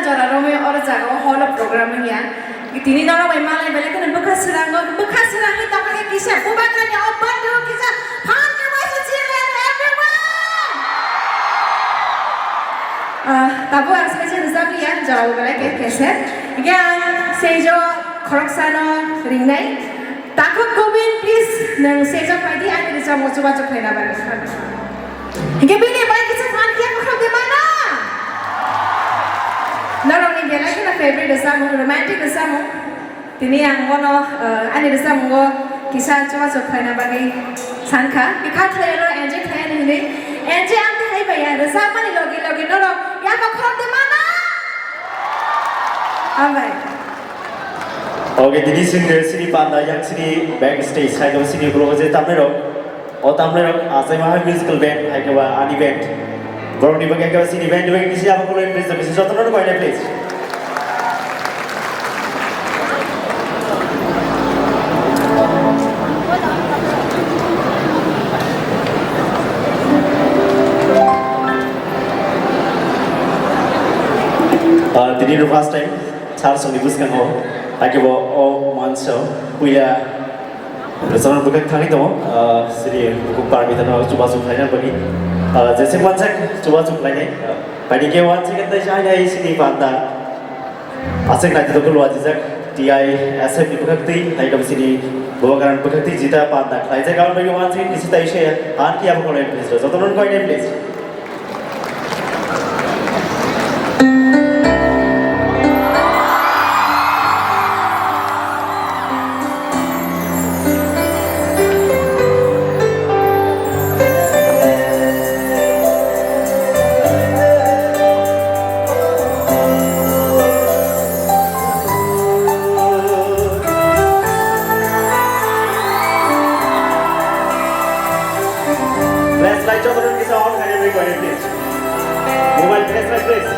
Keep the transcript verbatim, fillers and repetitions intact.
Jora romwi oro jaga o hall o program wngya. Tini norok bai malai belai kheno bwkha srango, bwkha srangwi tongkha khe kisa bubagrani o bandhu kisa phan khe waisa children everyone. Ah, tabuk ang sese rwjak liya, jora bo belai khe kese. Hingke ang seijo khoroksano ringnai. Takhuk Gobin, please, nwng stage o phai di, ani rwchapmung chubachu khlaina bagwi. Hingke bini bai kisa phan khe bwkhak de mano. Norokni belai kheno favorite rwchapmung, romantic rwchapmung. Tini ang bono, eh, ani rwchapmungo kisa chubachu khlaina bagwi sankha. Bikha khlaio, enjoy khlai ani hwnwi. Enjoy ang tei hai bai ya, rwchapmani logi logi norok yapha khorok de mano. Hambai. Oke, tini chwng sini panda yang sini back stage, hai khe sini ulo je tamni rok, o tamni rok, Achaima Musical Band, hai khe ba ani band. Borokni bagwi hai khe sini band bagwi kisi abo kulo please, kisi jotono koi please. Ah, tini first time. Sir songni bwskango, hakhe bo o manso puila rwchapna bwkhak thangwi tongo, ah, sini bukhuk parmitano chubachu khlaina bagwi, ah, jeswk mansak chubachu khlainai, ah, baini khe wansing khe tei hai hai sini panda aswk naithotok khe lua jijak T I S F ni bwkhak twi, hai khe sini Bubagrani bwkhak twi jita panda khlaijak, aboni bagwi wansing khe kisi tai se han khe abo khwlai please, jotono koi nai please. Flashlight jotono kisa on khai, everybody, please. Mobile flashlight, please.